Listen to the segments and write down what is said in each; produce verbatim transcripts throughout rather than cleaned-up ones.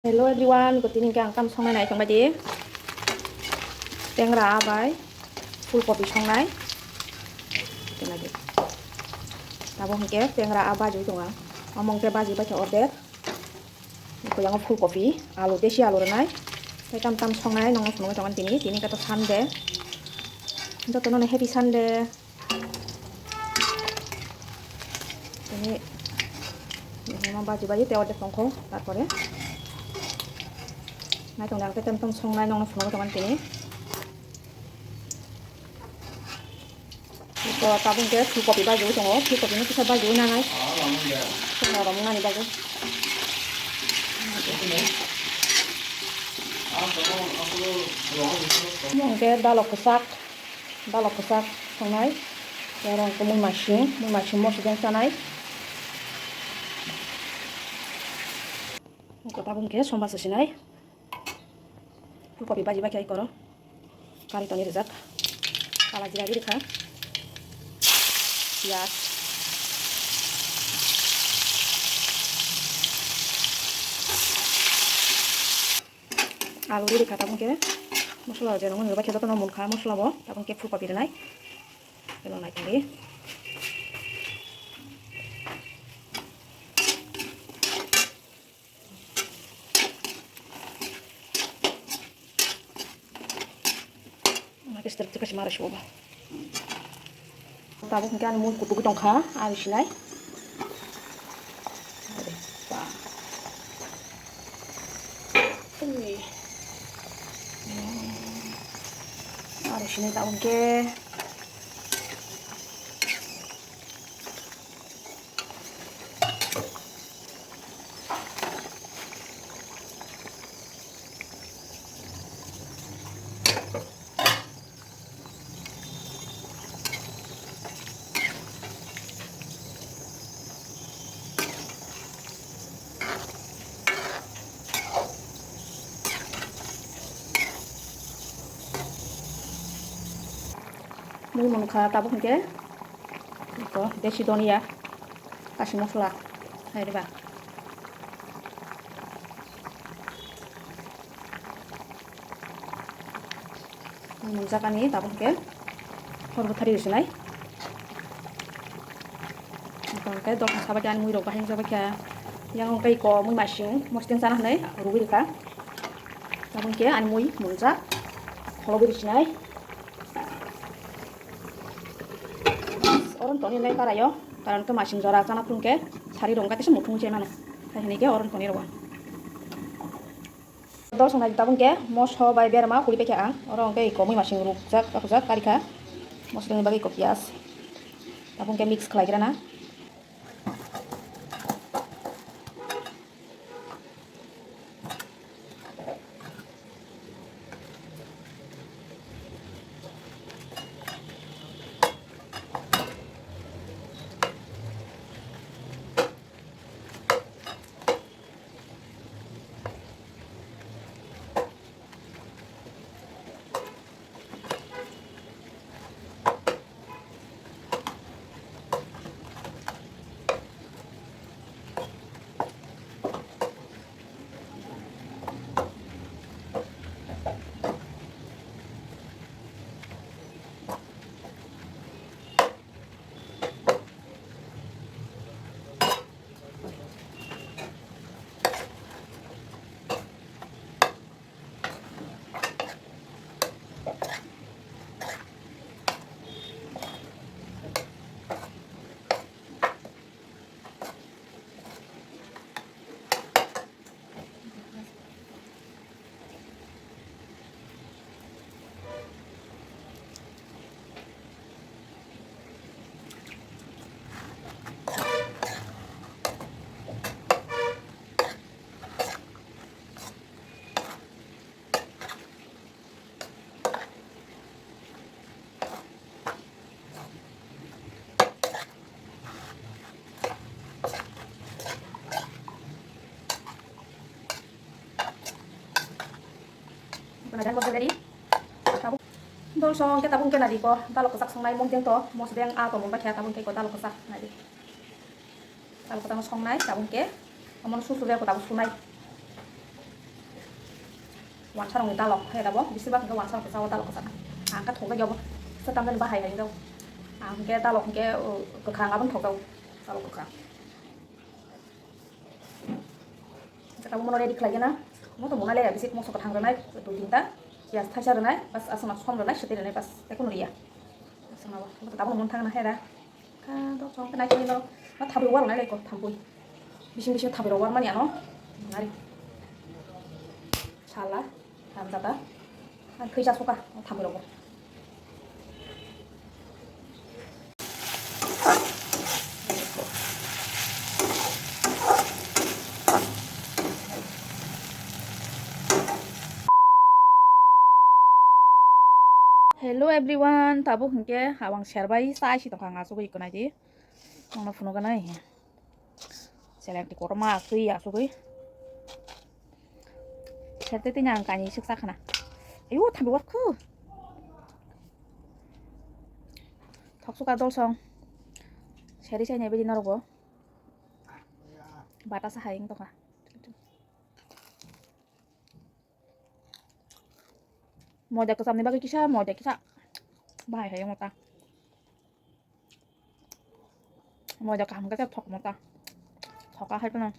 Hello everyone, gotini hwnkhe ang tam songnai nai tongbaidi. Tengra abai, full kopi songnai. Tongbaidi. Tabuk hwnkhe tengra a baji tongo. Omo hwnkhe baji baikha order. Eko yang full kopi, alu, desi alu rwnai. Tei tam tam songnai nongno phunugwi tongo tini, tini khe to Sunday. Jotono no happy Sunday. Tini, tini ma baji baji te order tongkho, tarpore nai tong nang te tem tong songnai nongno phunugwi tongo tini. Iko tabuk hwnkhe full kopi baji tongo, full kopi no kisa baji nangai. Norom nani bagwi. Omo hwnkhe dalo kwchak. Dalo kwchak songnai, tei oro hwnkhe mui masing, mui masing moso deng chanai. Tabuk hwnkhe somba se sinai. Full kopi baji baikha eko oro. Kari toni rijak. Kala jira rikha. Piyaj. Alu riri kha tabuk khe. Mosola rok je nangmani rw baikhe jotono munkha mosola bo. Tabuk khe full kopi rwnai. Ebo naitongdi. Tabuk hwnkhe ani mui kutugwi tongkha, ari sinai. Ari sinai tabuk hwnkhe. Mui munkha tabuk hwnkhe. Eko desi donia, kasi mosla, hai riba. Munjakani tabuk hwnkhe hor bwthari rwsinai. Hwnkhe dokha sabaikhe ani muirok bahai wngjakbaikha. Yang hwnkhe eko mui masing mosodeng chana hwnwi rwui rwkha. Tabuk hwnkhe ani mui munjak kholobwi rwsinai. Oron toni lai karayo, karon khe masing jora chana phuru hwnkhe sari rok wngkha kisa muthungwi chai mano. Hai hwnwi khe oron toni rwo. Dol songnai tabuk hwnkhe moso bai berma huri paikha ang. Oro hwnkhe eko mui masing rukjak, rukjak karikha. Mosodeng ni bagwi eko piyaj. Tabuk hwnkhe mix khlai grana. Dol song khe tabuk khe nadi ko dalo kwchak songnai mung jeng to mosodeng a tongmung bai khe tabuk khe ko dalo kwchak nadi. Dalo kwchak no songnai tabuk khe omo no su su bai ko tabuk sunai. Wansarokni dalok hai dabo, bisibak hwnkhe wansarok kwchao dalok kwchana. Ang khe thokjak yabo, se tamjani bahai hai jao. Ang hwnkhe dalok hwnkhe, o, kwkhwrang abono thokjao, dalok kwkhwrang. Tabuk mono ready khlai gana, mo to mona le bisi moso kwthang rwnai, dui tinta, piyaj thaisa rwnai, bas aswk som rwnai, swtwi rwnai, bas tei kunu riya. Aswk nabo, mo to tabuk mon thangna hai da. Kha, dok song khe naikhe nino. Ma thabwi warok nai lai ko, thabwi. Bising bising thabwi rok warmani ano. Nari. Sala, hamjata. Ang thwi cha suka, thabwi rok. Hello everyone, tabuk hwnkhe hawang serbai sa si tongkha, ang asugwi ikonai di. Nono phunukgwnai. Selekti kotorma aswi asugwi. Serte tini ang kani sik sakhna. Ayo, thambi warkhu. Thoksuka dolsong. Seri sai nai bidi norok bo. Batasa hai wng tongkha. Moida kwchamni bagwi kisa, moida kisa. Bahai hai wng ta. Moida kaham khe thok mo ta. Thoka hai phano.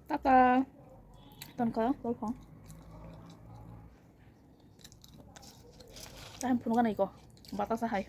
Tata. Tongkha, tongkha. Taham phunukgana iko. Batasa hai.